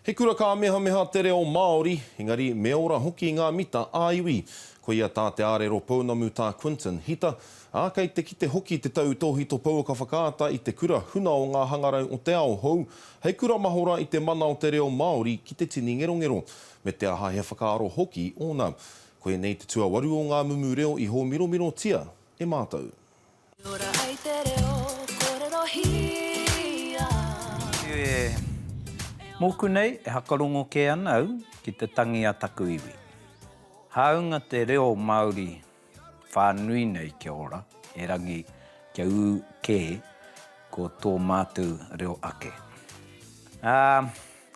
He kura kāmehameha te reo Māori, engari me ora hoki ngā mita ā-iwi. Koia tā te ārero pounamu tā Quinton Hita, ā, kei te kite hoki te tautōhito pouaka whakaata i te kura huna o ngā hangarau o te ao hou, hei kura mahora i te mana o te reo Māori ki te tini ngerongero, me te aha he whakaaro hoki ōna. Koinei te tuawaru o ngā mumu reo i hōmiromirotia e mātou. I ora ai te reo kōrerohia. Mōku nei, e hakarongo kē ana au ki te tangi a taku iwi. Hāunga te reo Māori whānui nei kia ora, erangi kia ū kē ko tō mātou reo ake. Ā,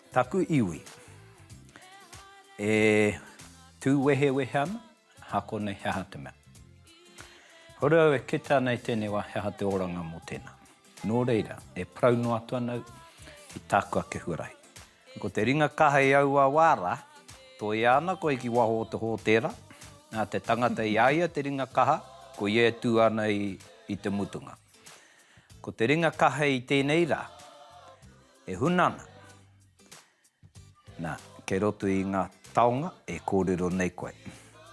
taku iwi e tū wehewehe ana, Hakone he aha te mea. Hore au e kite ana i tēnei wā he aha te oranga mō tēnā. Nō reira, e parau noa atu ana au i tāku ake huarahi. Ko te ringa kaha i aua wā rā, toia ana koe ki waho o te hōtēra, nā te tangata i a ia te ringa kaha, ko ia e tū ana i te mutunga. Ko te ringa kaha i tēnei rā, e huna ana. Nā, kei roto i ngā taonga e kōrero nei koe.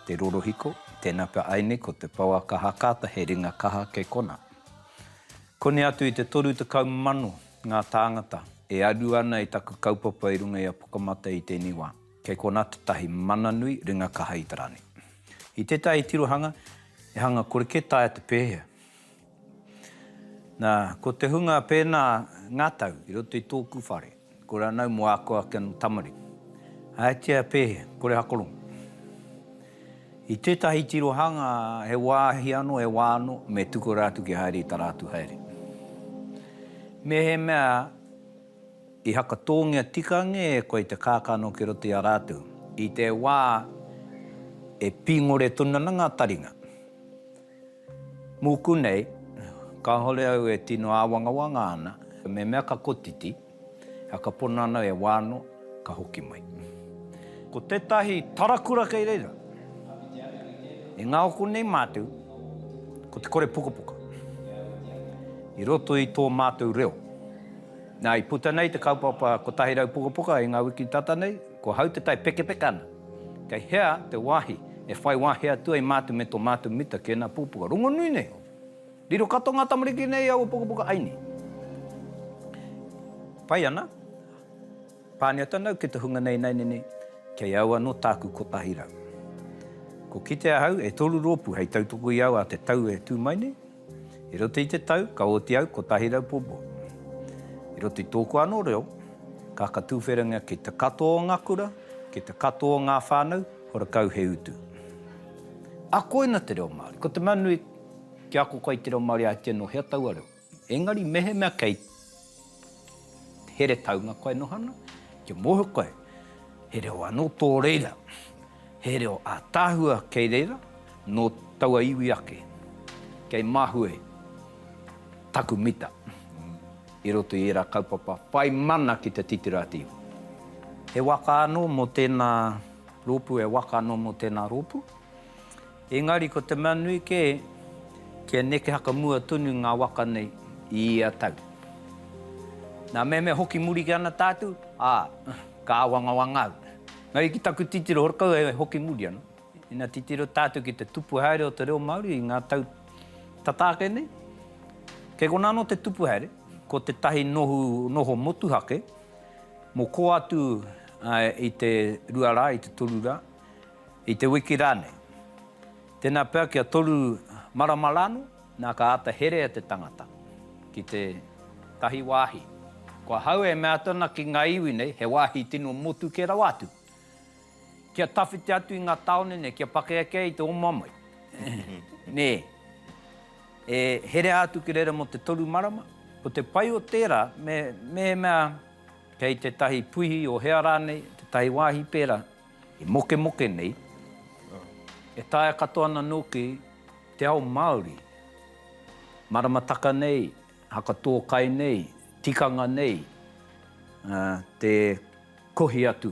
Te rorohiko, tēnā pea aini ko te pouaka hakaata he ringa kaha kei konā. Koni atu i te 30,000 ngā tāngata e aru ana i taku kaupapa i runga i a Pukamata i tēnei wā. Kei konā tētahi mana nui ringa kaha i te rā nei. I tētahi tirohanga, he hanga kore kē taea te pēhea. Nā, ko te hunga pēnā ngā tau i roto i tōku whare, ko rānau mō āku ake anō tamariki. Haetia pēhea, kore hakorongo. I tētahi tirohanga, he wāhi anō, he wā anō, me tuku rātou kia haere i tā rātou haere. Mehemea i hakatōngia tikangia e koe te kākano ki roto i a rātou, i te wā e pīngore tonu ana ngā taringa, Mōku nei, kāore au e tino āwangawanga ana, me mea ka kotiti, whakapono ana e wā anō, ka hoki mai. Ko tētahi tarakura kei reira, e ngaoko nei mātou, ko te kore pukapuka i roto i tō mātou reo. Nā, i puta nei te kaupapa 100 pukapuka i ngā wiki tata nei, ko hau te tai pekepeke ana. Kei hea te wāhi e whai wāhi atu ai mātou me tō mātou mita ki ēnā pukapuka rongonui nei? Riro katoa ngā tamariki nei i aua pukapuka aini. Pai ana, pānui atu ana au ki te hunga nei ināianei, kei au anō tāku 100. Ko kite ahau e toru rōpū hei tautoko i au ā te tau e tū mai nei. I roto i te tau, ka oti au 100 pōpō. I roto i tōku anō reo, ka whakatūwherangia ki te katoa o ngā kura, ki te katoa o ngā whānau, horakau he utu. Akoina te reo Māori. Ko te mea nui, kia ako koe i te reo Māori ātia nō hea taua reo. Engari mehemea kei Heretaunga koe noho ana, kia mōhio koe, he reo anō tō reira. He reo ātaahua kei reira, nō taua iwi ake, kei mahue taku mita i roto i ērā kaupapa whai mana ki te titiro a te iwi. He waka anō mō tēnā rōpū, he waka anō mō tēnā rōpū. Engari ko te mea nui kē, kia neke hakamua tonu ngā waka nei i ia tau. Nā, mehemea hoki muri kē ana tātou, ā, ka āwangawanga au. Engari ki taku titiro, horakau e hoki muri ana. Ina titiro tātou ki te tupu haere o te reo Māori i ngā tau tata ake nei, kei konā anō te tupu haere, ko tētahi nohu, noho motuhake, mō kō atu i te rua rā, i te toru rā, i te wiki rānei. Tēnā pea kia toru marama rānō, nā ka āta herea te tangata ki te tahi wāhi. Ko ahau e mea atu ana ki ngā iwi nei, he wāhi tino motu kē rawa atu. Kia tawhiti atu i ngā tāone nei, kia pakeke ai te oma mai. Nē. E herea atu ki reira mō te toru marama. Ko te pai o tērā, me, mehemea kei tētahi puihi o hea rānei, tētahi wāhi pērā, e mokemoke nei, e taea katoa ana nōki te ao Māori, maramataka nei, hakatō kai nei, tikanga nei, te kohi atu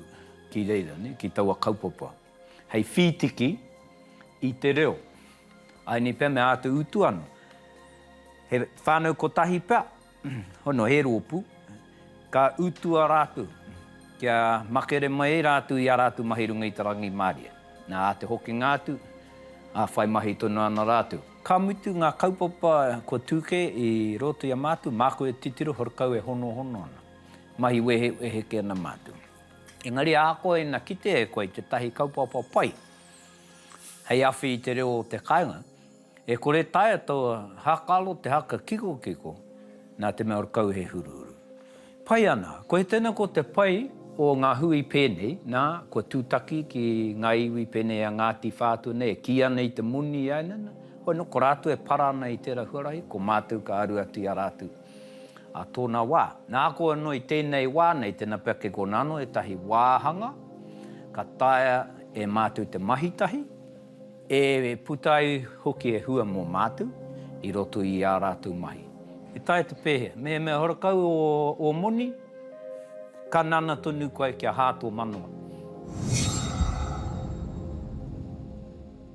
ki reira, ki taua kaupapa, hei whītiki i te reo. Aini pea me āta utu anō. He whānau kotahi pea, hono he rōpū, ka utua rātou. Kia makere mai ai rātou i ā rātou mahi i runga i te rangimārie. Nā, ā te hokinga atu, ā, whai mahi tonu ana rātou. Ka mutu ngā kaupapa kua tū kē i roto i a mātou, māku e titiro horakau e honohono ana. Mahi wehewehe kē ana mātou. Engari ahakoa ina kite e koe i tētahi kaupapa pai hei awhi i te reo o te kāinga, e kore taea taua hākalo te haka kikokiko nā te mea horakau he huruhuru. Pai ana. Koe tena ko te pai o ngā hui pēnei, nā, kua tūtaki ki ngā iwi pēnei a Ngāti Whātua nei e kī ana i te moni i a ināna, hoi nō, ko rātou e para ana i tērā huarahi, ko mātou ka aru atu i a rātou ā tōna wā. Nā ko anō i tēnei wā nei, tēnā pea kei konā anō ētahi wāhanga ka taea e mātou te mahi tahi, E puta ai hoki e hua mō mātou i roto i ā rātou mahi. E taea te pēhea? Mehemea horakau ō moni, ka nana tonu koe kia hā tō manawa.